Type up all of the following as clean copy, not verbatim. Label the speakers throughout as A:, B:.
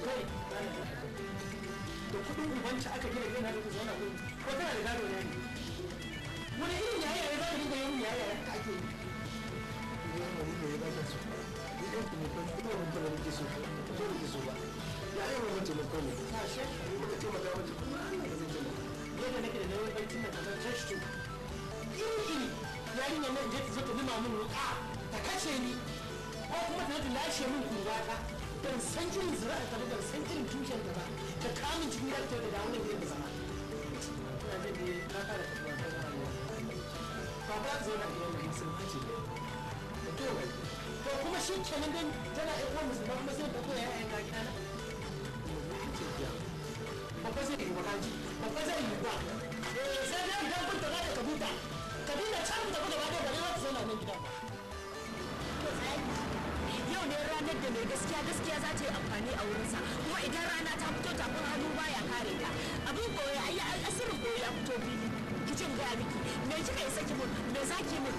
A: Kai da kudin ubanci aka gina gidan haka ku zauna gurin ko tana da gado ne? Wani irin yaya ya zaka dinga yin yaya haka ake yi?
B: Ni wani ne ya ba ki so. Ni ɗan ku ne ban kuma ban fara nake so. Ko nake so ba. Ya yi wa taimako ne.
A: Ta she
B: Muka taimaka mata kuma Allah ba zai taimaka.
A: Yadda nake da nauyin barcin nan kamar church to. Iri iri yarinyar nan je ta zo ta nima min wuka ta kace ni ko kuma ta zo ta lashe min kurwata. Ban san irin zuri'ar ta ba, ban san irin tushen ta ba. Ta kamun cikin gidan ta da dawo nan gidan da zama. Ina jin dai ka fara tafiya ta zama ne. Ba ba za zauna a gidan nan.
B: Musulma ce.
A: To to kuma shi kenan dan tana ƴan uwan musulma kuma sai ta koya ƴaƴan ka gidana. Babba zai yi wa kaji, babba zai yi wa. Eh sai dai idan kun tafi da kabita, kabila can ku tafi gaba ɗaya ba dai za ta zauna nan gidan ba.
C: Yau ne ranar da mai gaskiya gaskiya za ta yi amfani a wurinsa, kuma idan rana ta fito tafin hannu baya kare ta. Abin koyo ai asirin koyo ya fito fili. Kicin gaya miki me kika isa ki mun, me za ki mun?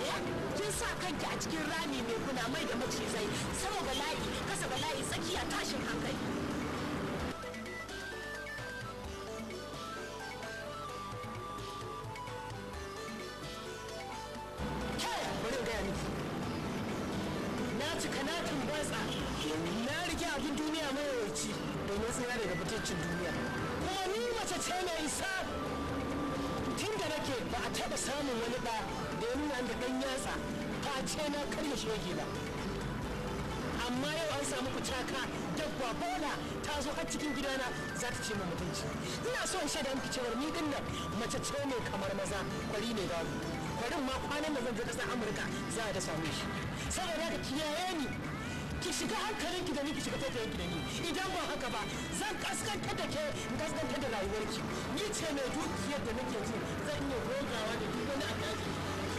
C: Eh kin sa kanki a cikin rami mai kuna mai da macizai, sama bala'i kasa bala'i, tsakiya tashin hankali.
A: Ke bari in gaya miki. Na cika na tumbatsa, na rike abin duniya mayawaci domin tsira daga fitaccen duniya. Kuma ni mace ce mai isa. Tun da nake ba a taɓa samun wani ɗa da ya nuna da ɗan yatsa face na karya shege ba. Amma yau an samu kucaka dabba bola ta zo har cikin gidana za ta ce min mutunci. Ina so in shaida miki cewar ni din nan mace ce ne kamar maza, kwari ne babu. Kwarin ma kwanan da zan je ƙasar Amurka za a ta same shi. Saboda haka kiyaye ni, ki shiga hankalinki da ni, ki shiga taitayinki da ni. Idan ba haka ba zan kaskantar da ke, in kaskantar da rayuwarki. Ni ce mai dukiyar da nake ji zan iya gogawa da duk wani attajiri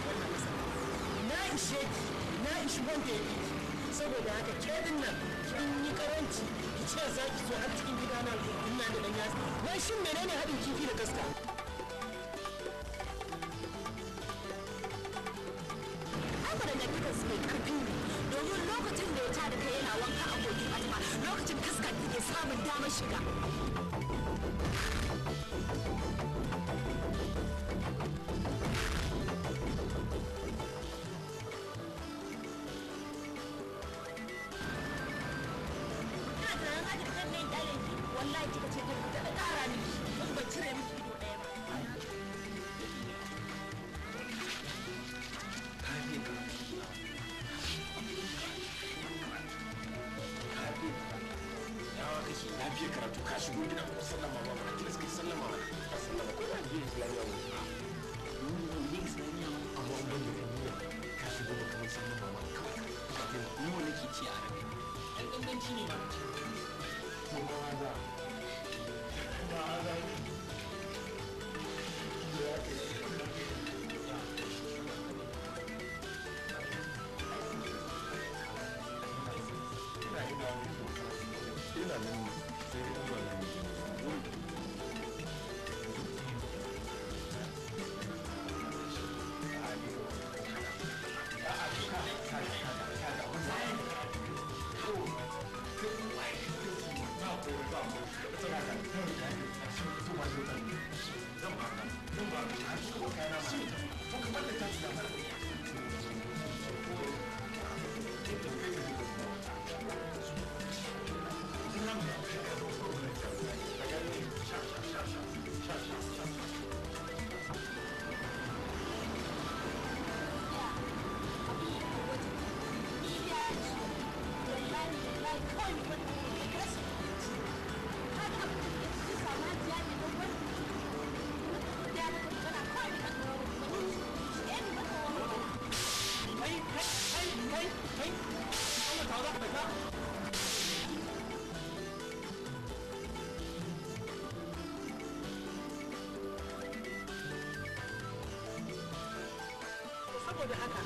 A: wannan ƙasa. Na ishe ki, na ishi wanda ya fi ki. Saboda haka ke din nan kin yi karanci ki ce za ki zo har cikin gidana ina da dan yatsa. Wai shin menene haɗin kifi da kaska?
C: Ai ba dangantakar su mai karfi ne, domin lokacin da ya tada kai yana wanka a kogin Fatima, lokacin kaskar take samun damar shiga. Ina tunanin za ki fitar da yin ƙyale ki, wallahi kika ce ta fita da ƙara miki, in ban cire miki ido ɗaya ba.
D: Yawa kake na biye karatu ka shigo gida ko sallama ba ba tilas kai sallama ba ka sallama ko na biye islamiyya ba ni islamiyya ba amma an ban da niyya ka shigo ba kamar sallama ba kawai ka kai
E: Ni wani ke ci a rabe.
A: Ɗan ƙanƙanci ne ba.
D: to ma za ma za ya ke ina ina ina nan sai dai zuwa nan.
A: Kai kai kai kai kai Allah ta za ka ka. Saboda haka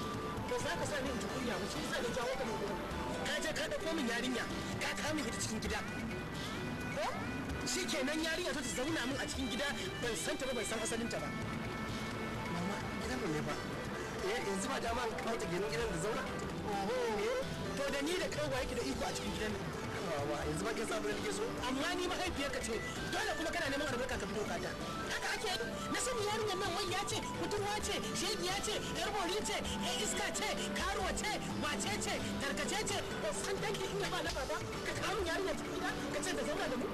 A: ba za ka sa ni in ji kunya ba, shi yasa na jawo ka nan gurin. Ka je ka ɗauko min yarinya, ka kawo min ita cikin gida. Ko? Shi kenan yarinya ta zauna min a cikin gida, ban san ta ba, ban san asalin ta ba.
B: Mama gidan mu ne ba. Eh yanzu ba dama an kawo ta gidan gidan da zauna.
A: Oho, to da ni da kai wa yake da iko a cikin gidan nan?
B: Haba, yanzu ba kin samu da nake so?
A: Amma ni mahaifiyarka ce, dole kuma kana neman albarka ka bi doka ta. Haka ake yi. Na sani yarinyar nan wai ya ce, budurwa ce, shegiya ce, yar bori ce, yar iska ce, karuwa ce, wace ce, tarkace ce, ba san dangi inda ba na baba, ka kawo min yarinyar cikin gida, ka ce ta zauna da mu.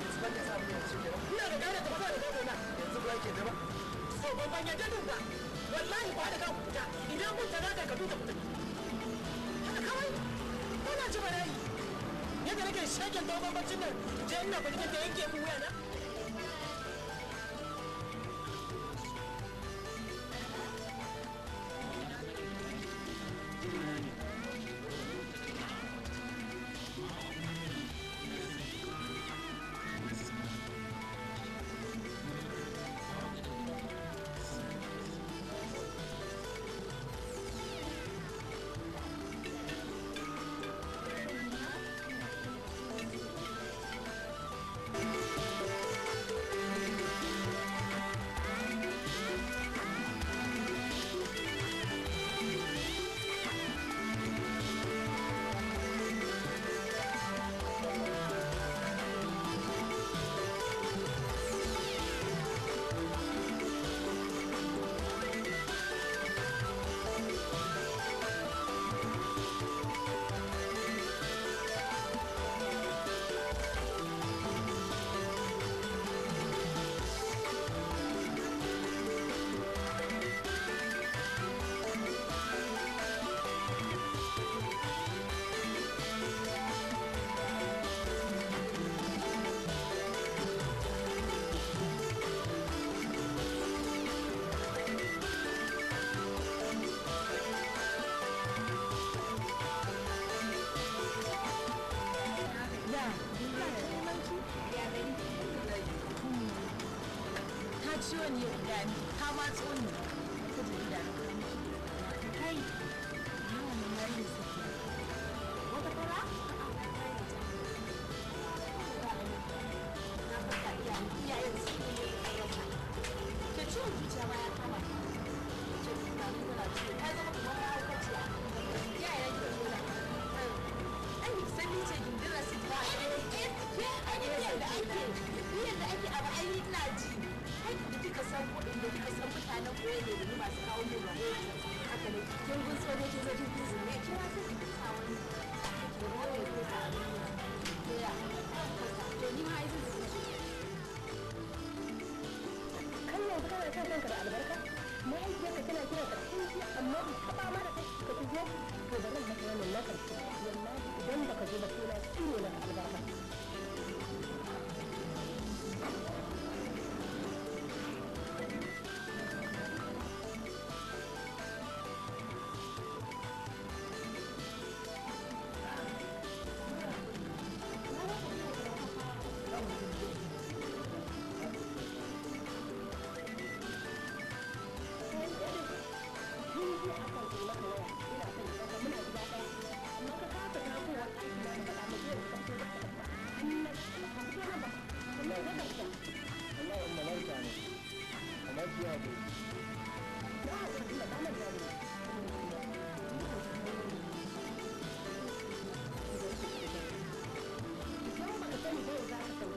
B: Yanzu ba kin samu da nake so kenan?
A: Ina da gane ta ba da gado na.
B: Yanzu ba ke da ba?
A: So ban yadda din ba. Wallahi ba da kan fita. Idan kun ta zaka ka duka fita. Haka kawai. Kana ci barayi. Yadda nake shakin dogon baccin nan, je ina bari ta yanke min wuya na.
C: Ta ciwo ne gani, ta matso ni. Ta jarida na kawo miki. Kai, yawan nan yarinyar Safiya. Wata fara? A'a, na gane ta. Na fasa iyayen su ne rasa. Ke ciwon zuciya ma ya kama ta. Ce tunanin tana ciwo, ta zama kamar mahaukaciya. Iyayen ki dole. Ai, san ni ce gindin rasit ba. Ai, yadda ake, yadda ake abu ai ina ji. Ai, da kika san kuɗin da kika san mutanen koyo ne da ni masu kawo min rahoto. Haka ne, kin gun tsoro kin zo kin fi zune, kin ma sai ki sa wani. Ki ga wani ya sa abin nan. To ya, to ni ma ai zan so.
A: Kai yanzu kana son kanka da albarka? Mahaifiyarka tana kira ka tsinci amma ba taɓa ma da kai ka ki zo? To bari in maka wannan na ƙarshe. Wallahi idan baka zo ba sai na tsine maka albarka. Tun jiya akan kai maka waya ina son ka ɗauka muna gida ɗaya amma ka kasa tasowa ɗaki na ka faɗa min jiya da ka fito za ka ɗauka. An na ka fito nan ba sannan yanzu ka fita.
B: Wallahi umma barka ne. Amma ki haƙuri.
A: Na haƙura tunda ka manta da ni. Idan baka sani ba yau za ka sani.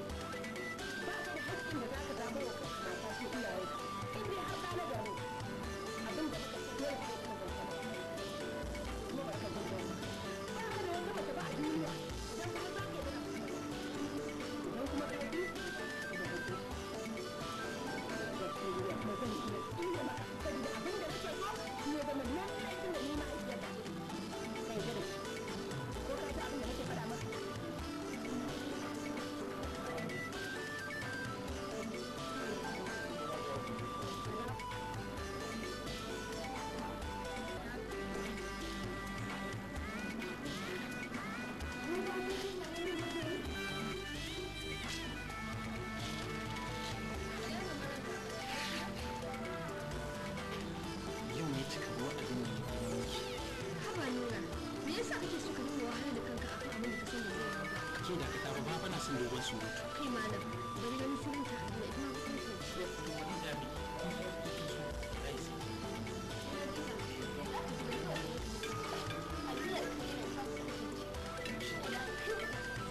A: Ba ka da haƙƙin da za ka zaɓo wa kanka mata sai iyayenka. In dai har ka na gari abin da muka ce dole sai ka zanta. Kuma ba ka zanta ba. Ba ka da wata mace ba a duniya idan kuma za ka yi da idan kuma ka yi ka zanta. Gaskiya kuma zan iya tsine maka saboda abin da nake so shi ya zama lallai tunda ni mahaifiyarka ce. Ka yarda da shi. Ko ka ji abin da nake faɗa maka?
D: Yau ne cika wa'adin da na yi miki.
E: Haba Nura, me yasa kake so ka dinga wahalar da kanka akan abin da ka san ba zai yiwu ba?
D: Ke dakata ba ba na son dogon surutu.
E: Kai malam, bari ganin sunanta a gida ita ma kuɗin ta ce.
D: Bari da miki. Kin so, ai sai.
E: Thank you.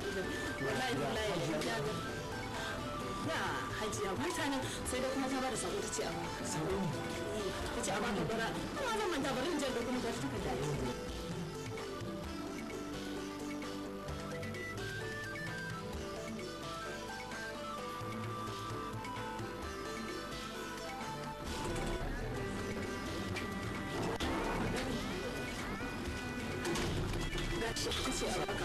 C: Wallahi wallahi ya ga. Ya hajiya ba ta nan sai dai kuma ta bada sako ta ce a baka.
B: Sako?
C: Ta ce a baka bara. Kuma zan manta bari in je da kuma ta takarda. Gashi ta ce a baka.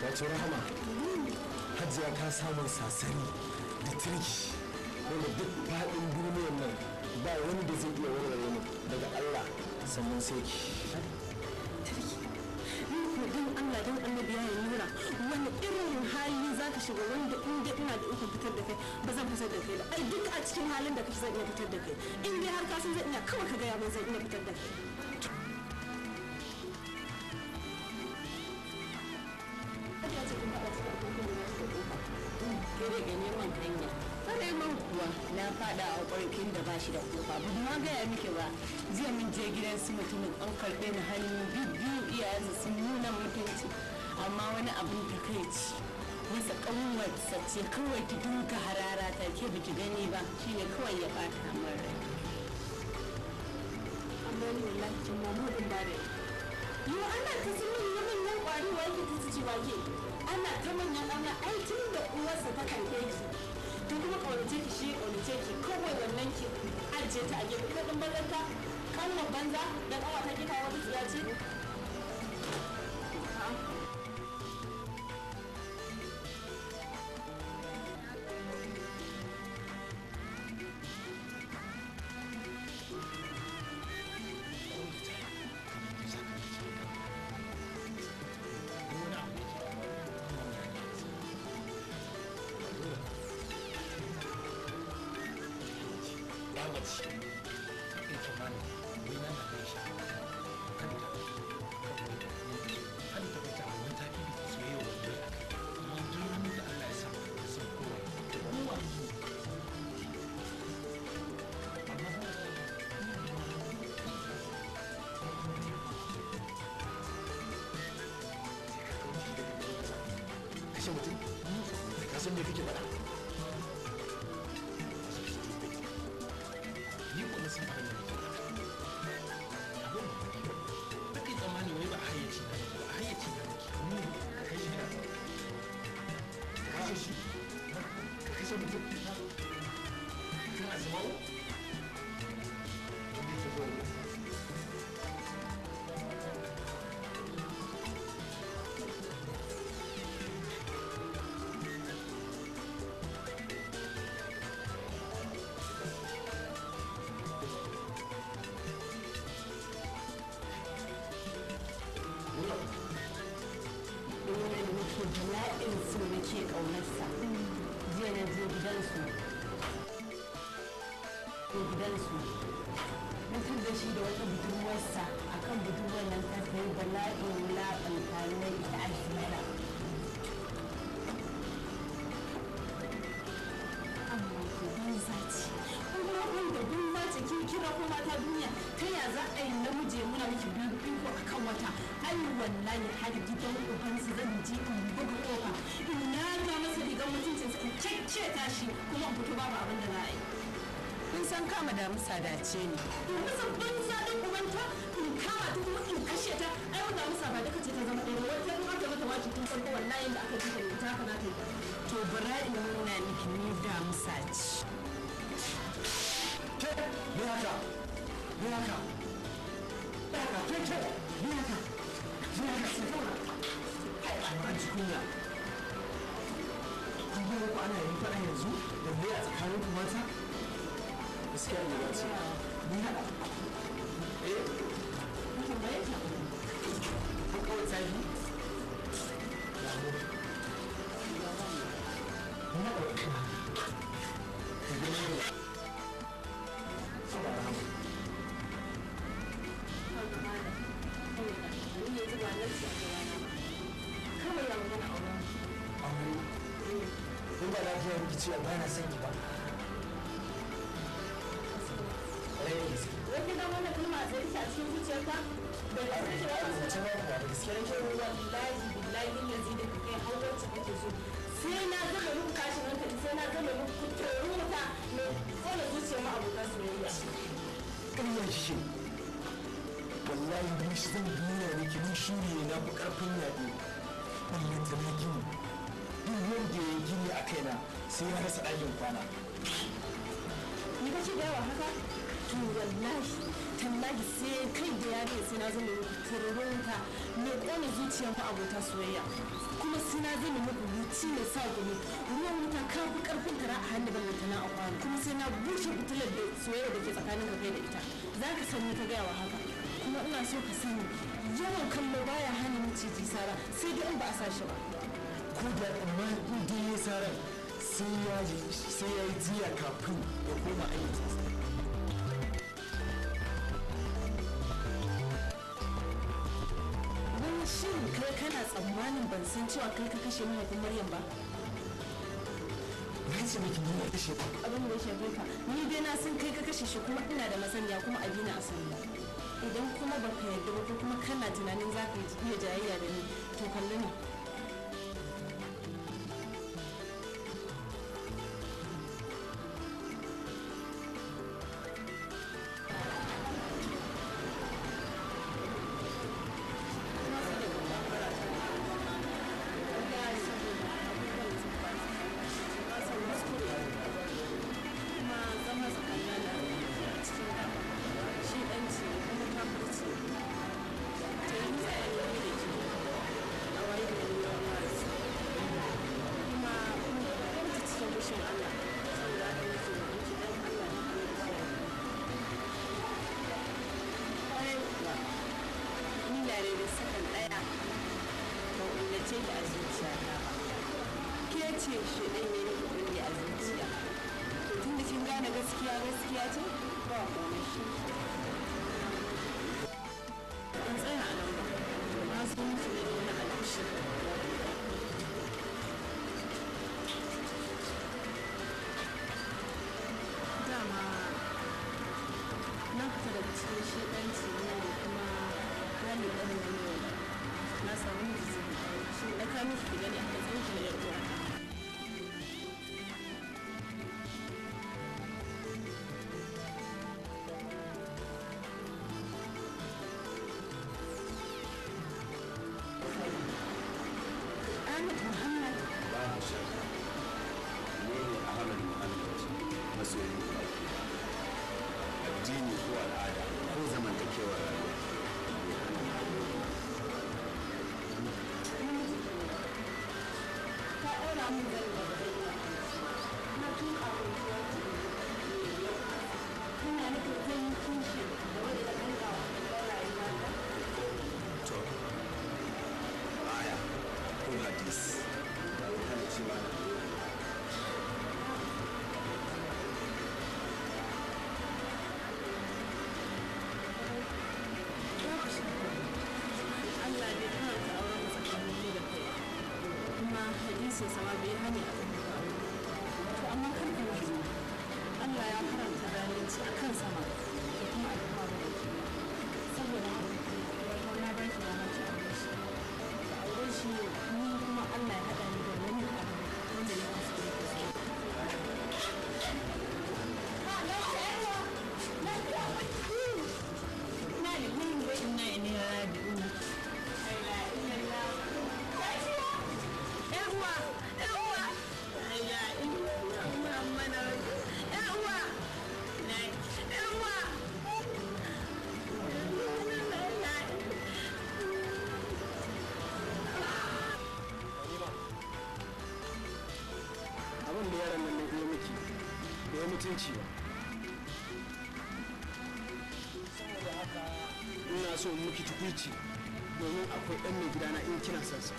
B: Wato Rahama, Hajiya ta samun sasani da turki wanda duk faɗin duniyar nan ba wani da zai iya warware mu daga Allah sannan sai ki.
C: Turki. Ni ko don Allah don Annabi ya nura wani irin hali za ka shiga wanda in dai ina da ikon fitar da kai ba zan fitar da kai ba. Ai duk a cikin halin da kake zan iya fitar da kai. In dai har ka san zan iya kawai ka gaya min zan iya fitar da kai.
F: Ke daga neman hanya. Kare man kuwa na fada a ƙwarkin da ba shi da kofa. Ba ma gaya miki ba. Jiya mun je gidan su mutumin an karɓe ni hannu biyu iyayensa sun nuna mutunci. Amma wani abin takaici. Masa ƙanwarsa ce kawai ki dinga harara ta ke biki gani ba shine kawai ya ɓata min rai.
C: Amma ni wallahi kin ma mugun ba da yo ana ta sun manyan manyan ƙwari wa yake ta ci wake. Ana ta manyan ana ai tun da uwarsa ta karɓe ki ta kuma ƙaunace ki shi ƙaunace ki kawai wannan ki ajiye ta a gefe ita ɗin banzanta kanwa banza da ƙawa ta kita wata tsiya ce.
D: Kashe mutum? Ka san me kake faɗa? Ni ko na san abin da nake faɗa. Abin da kai tsammani wai ba a hayyaci na nake ba, a hayyaci na nake. Ka kashe shi. Ka kashe shi. Ka kashe mutum. Kan Asma'u? Wanda yake zuwa wurin.
F: Bala'in so nake ƙaunarsa. Jiya na je gidansu. Gidansu. Na da shi da wata budurwarsa akan budurwar nan ta sayi bala'in wulaƙanta na ita a ziyara.
C: Amma ko banza ce. Kuma wanda banza ce kin kira ko mata duniya ta ya za a yi namiji ya nuna miki fifiko a kan wata. Ai wallahi har gidan ubansu zan je in buga kofa in yaga masa rigar mutuncinsa in kyakketa shi kuma in fito babu abin da za a yi.
F: Kun san kama damusa dace ne.
C: In masa banza ɗin ubanta in kama ta kuma in kashe ta ai wanda musa ba duka ce ta zama ɗaya ba wata in aka mata washi tun farko wallahi da aka ji ta ita haka za ta yi.
F: To bara in nuna miki ni damusa ce.
B: Ke, me haka? Me haka? Me haka? Ke, ke, me haka? Me haka? Sai kawai. An ji kunya. Kun ga ku ana yin faɗa yanzu da me a tsakanin ku mata? Gaskiya ne ba ce. Ni haka. Eh? Ko kawai ta yi? Na ɗauka. In ba lafiya miki cewa ba na son ki ba.
C: Wai ka wannan kalma a tsaye a cikin zuciyarka? Da gaske
B: A zuci ba kuwa da gaske nake.
C: Wallahi billahi lazi da kai har wacce kake so. Sai na gama muku kashin hankali, sai na gama muku kuturun wuta mai kona zuciyar mu abokan soyayya.
B: Ƙarya kike. Wallahi ni shi zan nuna miki ni shuri ne na fi ƙarfin yaɗe. Ballanta na gini. Duk wanda ya gini a kaina sai ya rasa ɗakin kwana.
C: Ni kake da yawa haka? To wallahi tallahi sai kai da yare sai na zama muku tururin wuta mai kona zuciyar mu abota soyayya. Kuma sai na zama muku wuci mai sa gumi ruwan wuta ka fi karfin tara a hannu ballantana a kwano kuma sai na bushe fitilar da soyayya da ke tsakanin ka kai da ita za ka san ni ka gaya wa haka kuma ina so ka sani yawan kallo baya hana miciji sara sai dai in ba a sa shi ba.
B: Ko da amma in dai ya saran sai ya yi jiya kafin ya koma aikinsa.
C: Wani shin kai kana tsammanin ban san cewa kai ka kashe mahaifin Maryam ba?
B: Na ce miki ni na kashe ba.
C: Abin da ya shafe ka, ni dai na san kai ka kashe shi kuma ina da masaniya kuma abina a sani. Idan kuma baka yarda ba ko kuma kana tunanin za ka iya jayayya da ni to kalli ni. Ce shi ɗan ya yi kuɗi a zuciya to tun da kin gane gaskiya gaskiya ce ba komai shi ban tsaya a nan ba na zo miki ne da wani albishir. Dama na fita daga cikin shiɗanci ne da kuma hali ɗan wani na samu miji shi na kawo miki ki gani a matsayin ki na 'yar uwata. Ahmed Muhammad.
D: Babu shakka. Ni ne Ahmed Muhammad masoyin ku ake. Addini ko al'ada ko zamantakewar rayuwa bai hana mu aure ba.
C: Ta ɗaura min zani daga bayyana. Na tuka kwanciyar Kana nufin zan yi kishi da wadda ta ɗanka wa rayuwa ta?
D: To, aya ko hadis bai hana cewa na aure.
C: Allah bai karanta auren tsakanin ni da kai kuma hadisin sama bai hani a kan haka aure. To amma kar ka manta Allah ya haramta zalunci a kan sama da kuma al'umma ba baki ɗaya. Saboda haka na ba ki dama ki aure shi. Ki aure shi ni kuma Allah ya haɗa ni da wani abu wanda ya kasu da so. Inna lillahi wa inna ilaihi raji'un. Yar uwa, yar uwa. La ilaha illallah Muhammadu rasul. Yar uwa. Yar uwa.
B: Abin da yaran nan ya miki da ya mutunci ba. Saboda haka ina so in miki tukuici domin akwai ɗan mai gidana in kina son sa.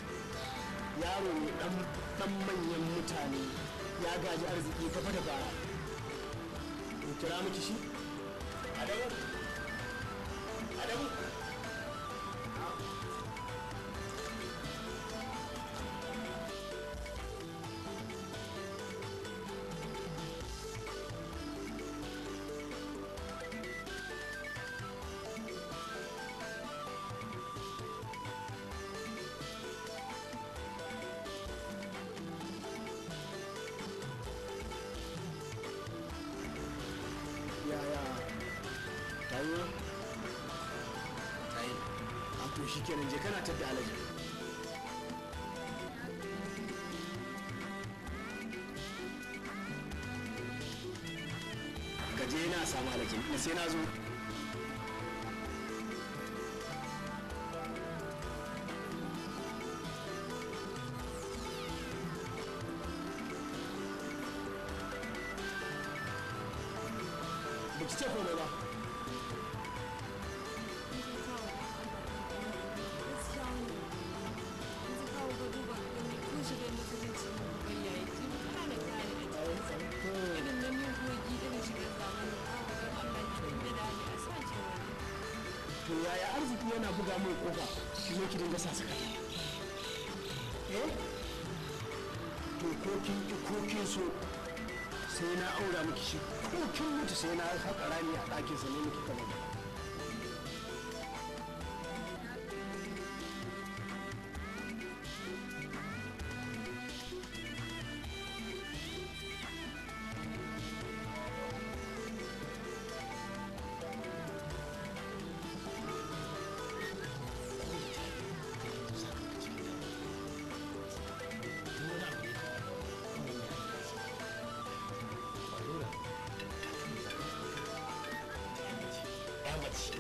B: Yaro ne ɗan manyan mutane.
A: Ya gaji arziki kafa da baya. In kira miki shi? Adamu? Adamu? Yaya? Tayi? Tayi. A to shi kenan, je kana tadda alaji. Ka je na samu alaji, na sai na zo. Ba ki ce komai ba. To yaya arziki yana buga min kofa ki zo ki dinga sa saka? Eh, to ko kin ki ko kin so, sai na aura miki shi. Ko kin mutu, sai na haƙa rami a ɗakin sa ne miki kamar.
D: Ya mace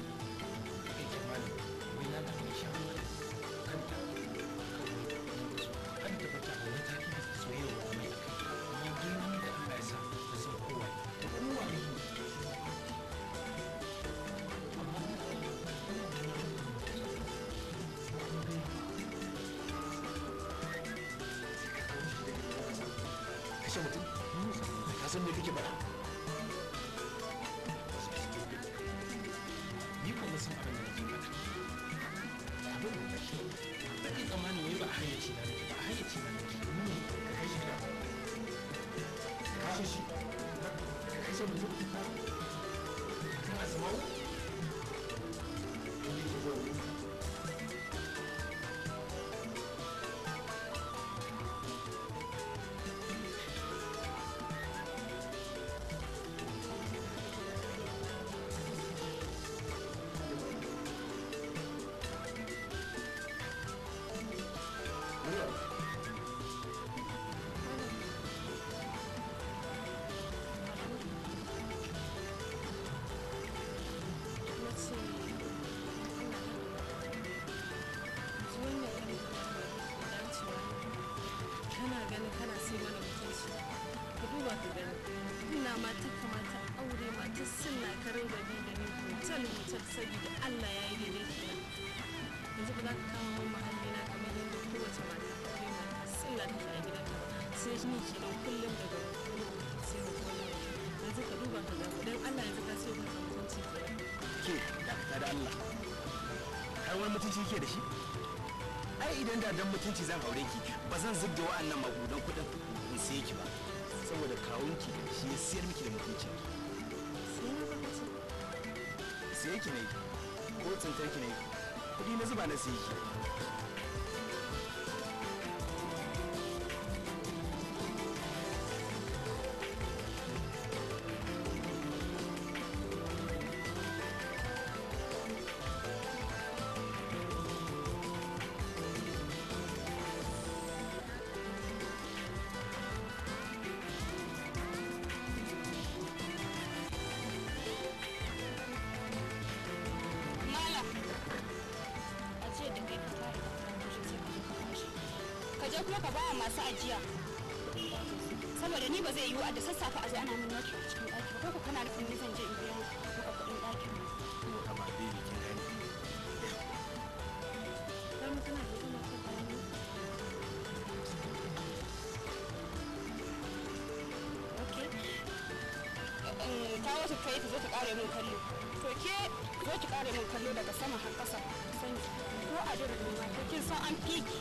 D: kai tsammani wai na da mai shawara kanta kan wai har ta fata ba wai ta fi soyayya wani mai akai, amma duk da Allah ya sa ta san kowa ta kowa ne. Amma kashe mutum, ka san me kake faɗa? Ni kuma san abin da nake faɗa. Abin da nake da kai tsammanin wai ba a hayyaci na nake ba, a hayyaci na nake. Ka kai shi gida, ka kashe shi, ka kashe mutum kan asma'u wanda yake zuwa wurin.
E: Na ce wannan irin dacewa kana gani kana sai mana mutunci. Ka duba ka gani, ina mata kamata aure mata sunna, ka ringa bi da ni hotel hotel. Saboda Allah ya yi daidai kenan. Yanzu ba za ka kama min muhalli na kamar yadda kowace mata aure mata sunna take a gidanta ba, sai ni kenan kullum daga wani hotel sai wani hotel. Yanzu ka duba ka gani, don Allah, yanzu ka siyo kanka mutunci kenan.
B: Ke dakata da Allah, har wani mutunci yake da shi? Ai idan da dan mutunci zan aure ki, ba zan zubda wa'annan magudan kuɗin in siye ki ba, saboda kawunki shi ya siyar miki da mutunci.
E: Sai na baka ce.
B: Siye ki ne ko tsintar ki ne? Kuɗi na zuba na siye ki.
G: Malam, a ce da kai ka tare da kan sai ka zo ka kwashe. Ka je kuma ka ba wa masu ajiya kuɗin ɗakin su. Saboda ni ba zai yiwu a da sassafe a zo ana min noki a cikin ɗaki ba, ko kana nufin ni zan je in biya maka kuɗin ɗakin mu?
B: Haba baby, kin gani.
E: Dama kana da wata mata bayan ni?
G: kika yi ta zo ta kare min kallo. To ke zo ki kare min kallo daga sama har ƙasa. Sani ko a jirin ma kin san an fiki.